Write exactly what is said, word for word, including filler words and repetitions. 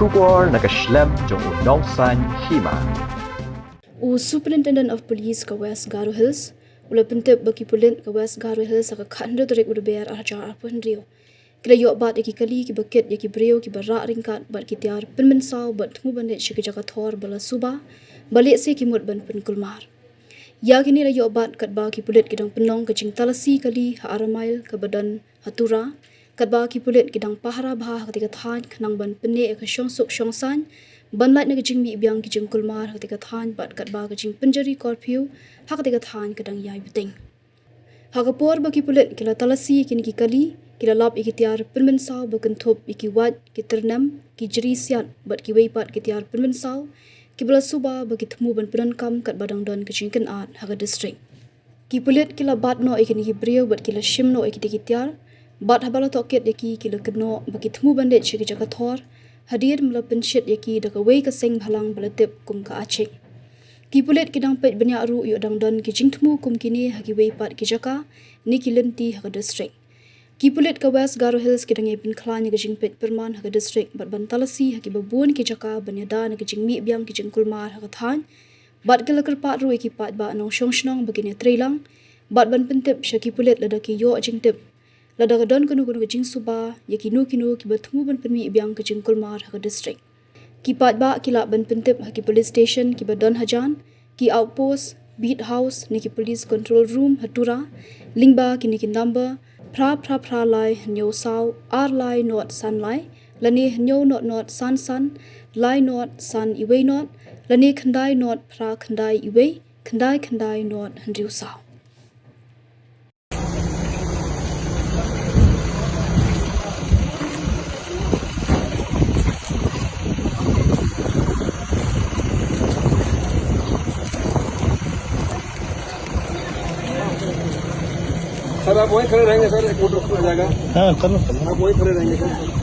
Khubor na ka shlem jong u Nongsaiñ Hima. U Superintendent of Police ka West Garo Hills u la pyntip ba ki pulit ka West Garo Hills ha ka khathynriew tarik u Rber arhajar arphew hynriew ki la ïoh bat ïa ki kali kiba kit ïa ki briew kiba rah ryngkat bad ki tiar pynmynsaw bad thmu ban leit sha ki jaka thor ba la suba, ba lehse ki mut ban pynkulmar. Ïa kine la ïoh bat katba ki pulit ki dang pynlong ka jingtalasi kali ha Aramail kaba don ha Tura, katba ki pulit ki dang pahara bha ha katei ka thaiñ khnang ban pynneh ïa ka shongsuk shongsaiñ ban lait na ka jingmih biang ki jingkulmar ha katei ka thaiñ bad katba ka jingpynjari curfew ha katei ka thaiñ ka dang ïai bteng. Ha ka por ba ki pulit ki la talasi ïa kine ki kali, ki la lap ïa ki tiar pynmynsaw ba kynthup ïa ki wait, ki tyrnem, ki jri siat bad kiwei pat ki tiar pynmynsaw kiba la suba ba ki thmu ban pyndonkam katba dang don ka jingkynad ha ka district. Ki pulit ki la bat noh ïa kine ki briew bad ki la shim noh ïa kitei ki tiar, bad haba la tohkit ïa ki, ki la kynnoh ba ki thmu ban leit sha ki jaka thor hadien ba la pynshit ïa ki da kawei ka seng bhalang ba la tip kum ka Achik. Ki pulit ki dang peit bniah ruh ïoh dang don ki jingthmu kum kine ha kiwei pat ki jaka ne ki lynti ha ka district. Ki pulit ka West Garo Hills ki dang ïai pynkhlaiñ ïa ka jingpeit pyrman ha ka district bad ban talasi ha kiba bun ki jaka ban ïada na ka jingmih biang ki jingkulmar ha ka thaiñ, bad ki la kyrpad ruh ïa ki paidbah nongshong shnong ba kin ïatreilang bad ban pyntip sha ki pulit lada ki ïoh jingtip, lada ka don kano kano ka jingsuba ïa kino kino kiba thmu ban pynmih biang ka jingkulmar ha ka district. Ki paidbah ki lah ban pyntip ha ki police station kiba don hajan, ki outpost, beat house ne ki police control room ha Tura, lyngba kine ki number phra phra phra lai hynñiew saw ar lai not san lai, lane hynñiew not not san san lai not san iwei not, lane khyndai not phra khyndai iwei khyndai khyndai not hynriew saw. सर, आप वहीं खड़े रहेंगे सर, एक मिनट रुक जाएगा। हाँ, कर लो। आप वहीं खड़े रहेंगे सर।